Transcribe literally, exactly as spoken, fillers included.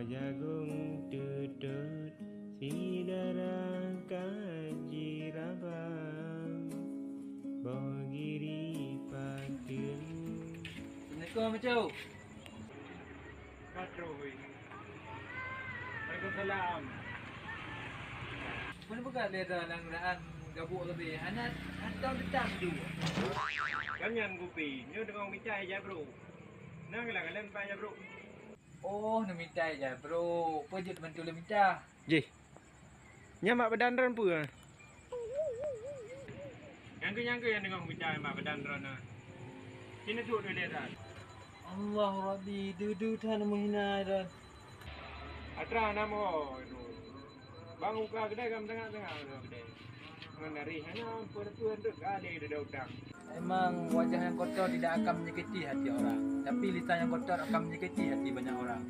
Jagong tutôt, syedara ka jiraba, boh giri pateuen. Assalamualaikum, Macu. Ka troh, weh. Waalaikumsalam. Mana peugah lé dah langgraan gabuk leubeh? Hana, hana tahu teutam tu. Kan nyan kupi, nyoe teungoh mita ijak brok. Nang lah kalian pak ijak brok. Oh, neumita ijak brok. Peue jeuet bantu lé mita? Jih. Nyan mak badan droen peue? Nyang keu, nyang keu nyang teungoh mita mak badan droen na. Sini tu dulu dah. Allah Rabbi, dudu tan meuhina dah. Atra nama tu. Bang uka kedai kam tengah-tengah uka kedai. Ngon dari hana ampun tu untuk kali ada utang. Emang wajah yang kotor tidak akan menyakiti hati orang, tapi lisan yang kotor akan menyakiti hati banyak orang.